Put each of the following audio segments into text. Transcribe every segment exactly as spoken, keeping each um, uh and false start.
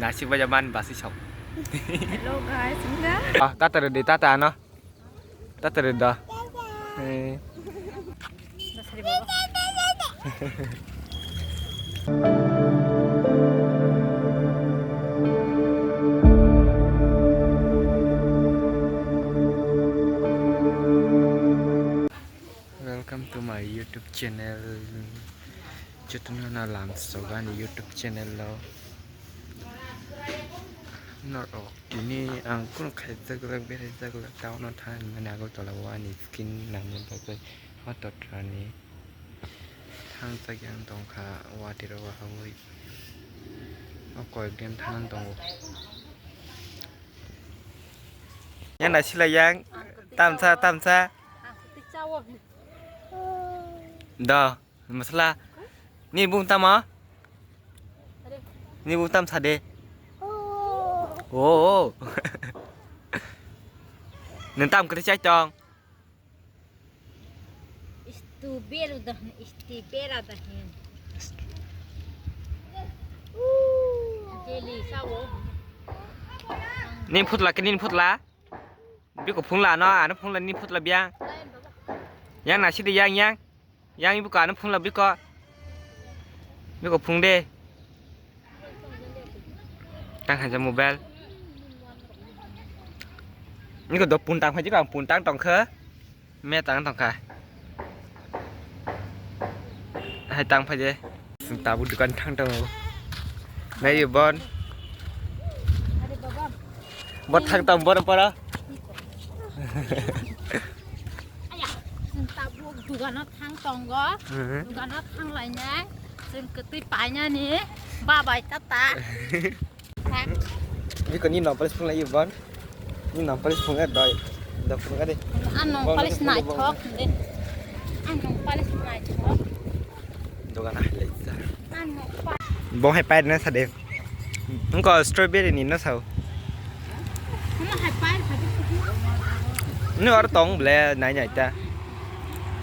Nasik baja man basi sok. Hello guys, enggak? Ah, tata redi, tata ano. Tata redi da. Eh. Welcome to my YouTube channel. Jotono no lam sogo ani YouTube channel o. Norok tini ang kunu khaijak glak, beraijak glak, town o thang mani Agartala o ani skin nangni bagwi o totrani thangjak yang tongkha, watiro wahawi o koyek din thang tongo. Yang naisila yang tamsa tamsa. Do. Masala. Ni bung tamo? Ni bung tam sade. Oh. Nang tam kri chai tong. Istu beru dah, isti bera dah. Jeli sawo. Ni phutla ke ni phutla. Biko phungla no, ano phungla ni phutla biang. Yang nasi de yang yang. Yang ibu kano phungla biko. Biko phung de. Tang haja mobile. Niko do puntang phaji ko ang puntang tongkha. Me tang tongkha. Hai tang phaji. Tabuk dukan thang tongo. Nai bon. Bo thang tong bor pora. Aya, chwng tabuk dugano thang tongo. Mhm. Dugano thang lainai. Chwng kwtwi painani. Babai tata. Biko ni nong palis phung lai bon. Ni nong palis phung doi. Da phung ade. Ano palis nai thok de. Ano palis nai thok. Dogan ah lai sa. Ano pa. Bo hai pai na sa de. Engko strawberry ni no sao. Ano hai pai hai. Ni or tong ble nai nai ta.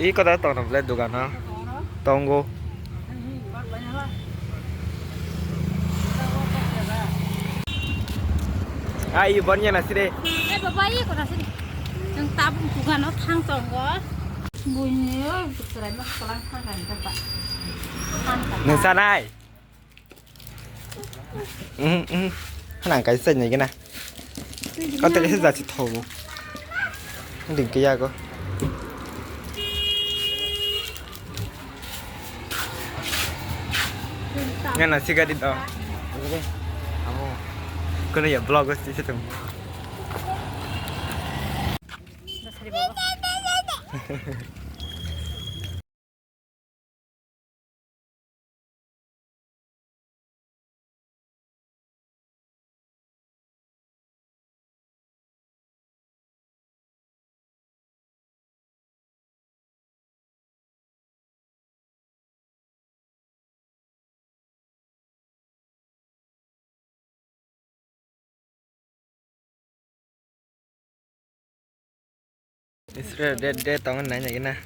I kota tong ble dogan ha. Tongo. Ai, bon yana sire. Eh, baba, i kota sire. Chwng tabuk dugano thang tongo. Buini, oi, bwswrai ma kwlang thang kha, baba. Thang kha. Nungsa nai. Mhm, mhm. Hanang kai sai nai gana. Kau tadi sih jatuh tahu. Ding kaya ko. Ngana si gari do. Amo. Kono ya vlog sih situ. Isra de de tongo nai nai na.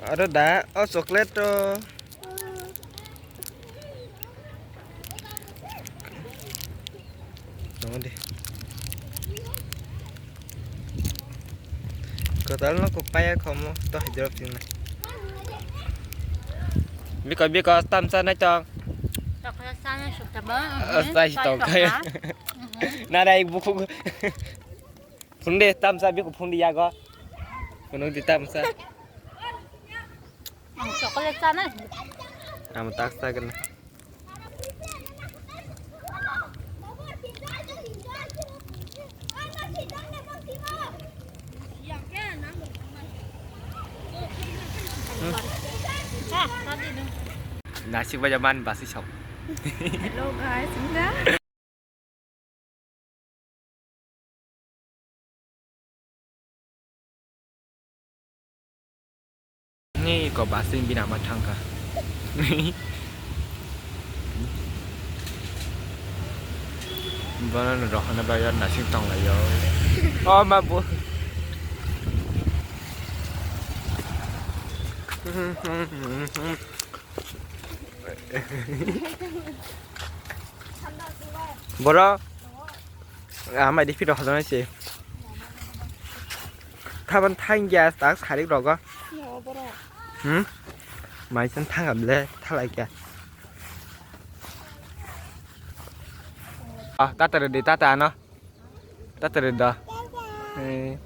Aro da o chocolate to. Tongo de. Kotal no kok paya khomo to hijrop tin na. Biko biko tamsa nai tong. Chocolate sana suk tabo. Sai tong kaya. Narai buku. Phunde tamsa biko phundi yago. Phunung di tamsa. Ang chocolate sana. Amo taksa gana. Nasik baja man basi sok. Hello guys, enggak? Ni ko basing bina ma thangkha. Bono no rohana ba yar nasing tong lai yo. O ma bu. Boro amai di phiro hojanai se. Thaban thang ya tak sarik rogo. Hmm? Mai san thang able thalai kya. Ah, tata re di, tata ano. Tata re da. Eh.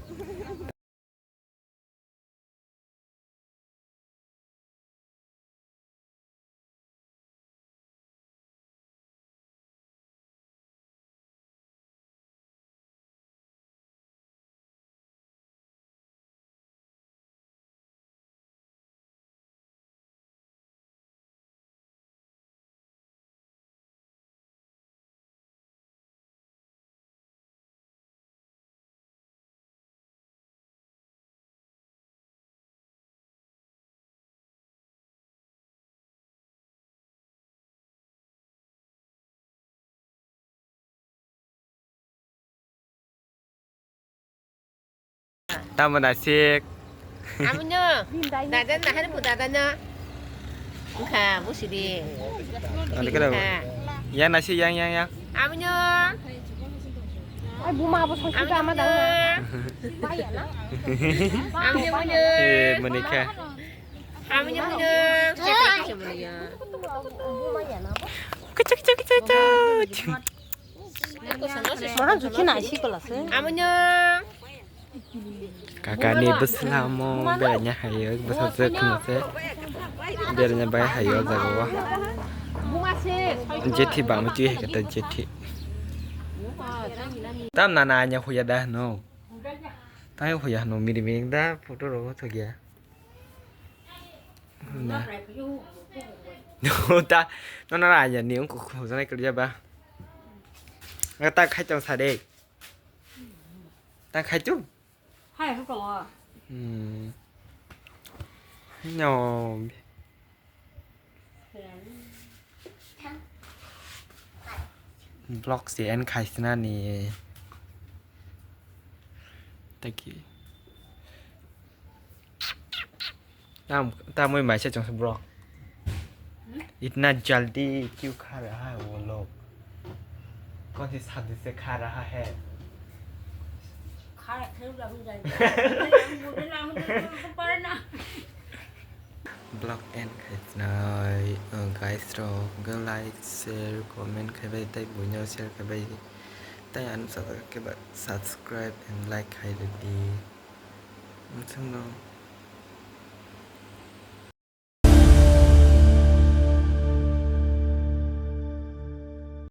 Tamo nasik. Amuno. Dada na hari pu dada na. Engkha, busidi. Ande kena. Engkha. Yang nasik, yang, yang, yang. Amuno. Ai, buma abo songsi ama dang na. Amuno, amuno. Eh, menikah. Amuno, amuno. Kecil, kecil, kecil, kecil. Maha jukhi nai si kola se. Amuno. Kakani bwslamo beranya hayo, bwsajwk kheno se beranya bai hayo o jaga o. Jethi bangma twi hai khe ta jethi. Tam nana anya huya da hwno. Tai huya hwno miri miri da photo rok thok ya. Na. Ta nono anya ni ungkuk hujanai kwrwya ba. Ta khai tong sa de. Ta khai tu. Hai, hai, tongo. Hmm. No. Vlog se end khai sina ni. Thank you. Tam, tamoi maisa chong se bro. इतना जल्दी क्यों खा रहा है वो लोग? कौन सी शादी से खा रहा है? Vlog end khai nai, uh, guys rok, like, share, comment khai bai, tai buino share khai bai, tai ano subscribe and like khai rwdi. Mwchangno.